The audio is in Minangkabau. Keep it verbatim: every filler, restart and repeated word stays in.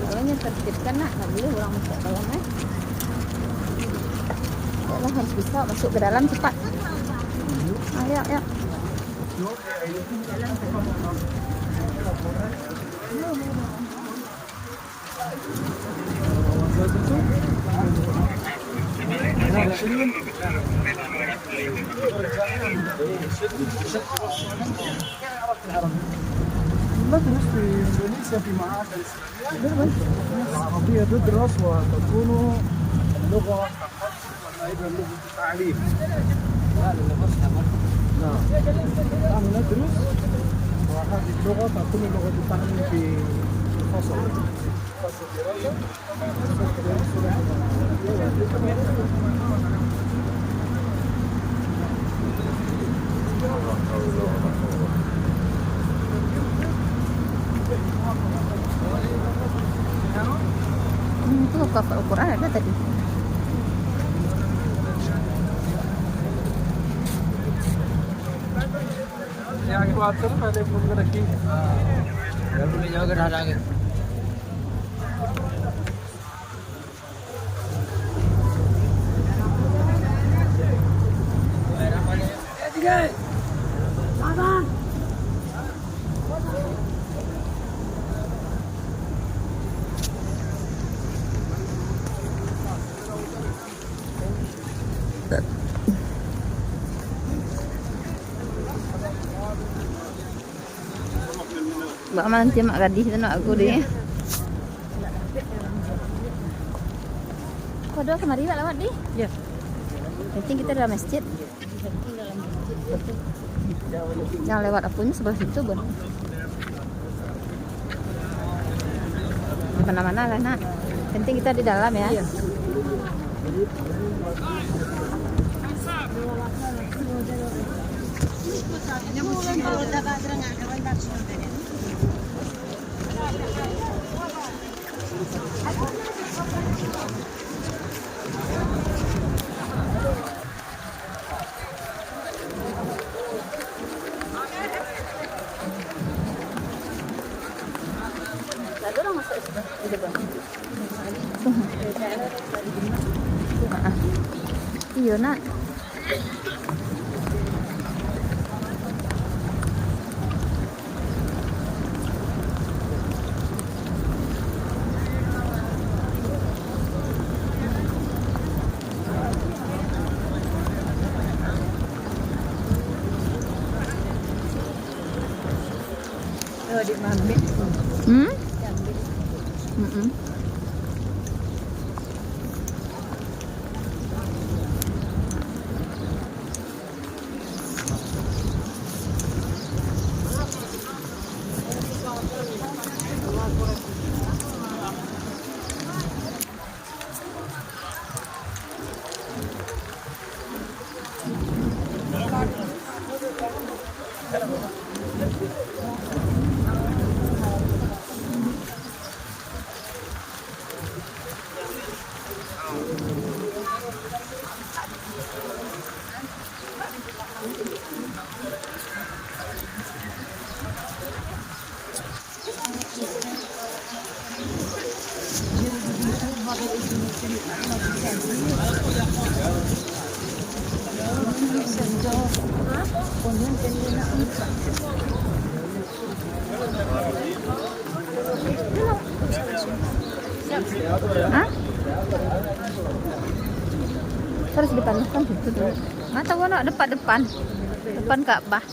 Kalau yang tertibkan nak, nggak boleh orang masuk dalam, eh. Kalau harus bisa masuk ke dalam cepat. Ayo, ayo. المدرسة في إندونيسيا في معاهد الإسلامية العربية تدرس وتكون اللغة التعليم. نعم. نحن ندرس، وهذه اللغة تكون لغة التعليم في الفصل. Hmm, tu kafal Quran ada tadi. Yang kuatir pada pun lagi. Yang boleh jaga dah lagi. Bak manti mak gadih tu nak aku deh. Kau dua kemari bak lewat deh. Ya. Penting kita dalam masjid. Yang lewat apanya sebelah situ, Bun. Di mana-mana lah, Nak. Penting kita di dalam, ya. Iya. Lalu orang masuk situ. Itu, Bang. Iyo, Nak. Hmm? Mm-mm. Hah? Harus dipandangkan situ dulu. Atau nak depan-depan. Depan Ka'bah.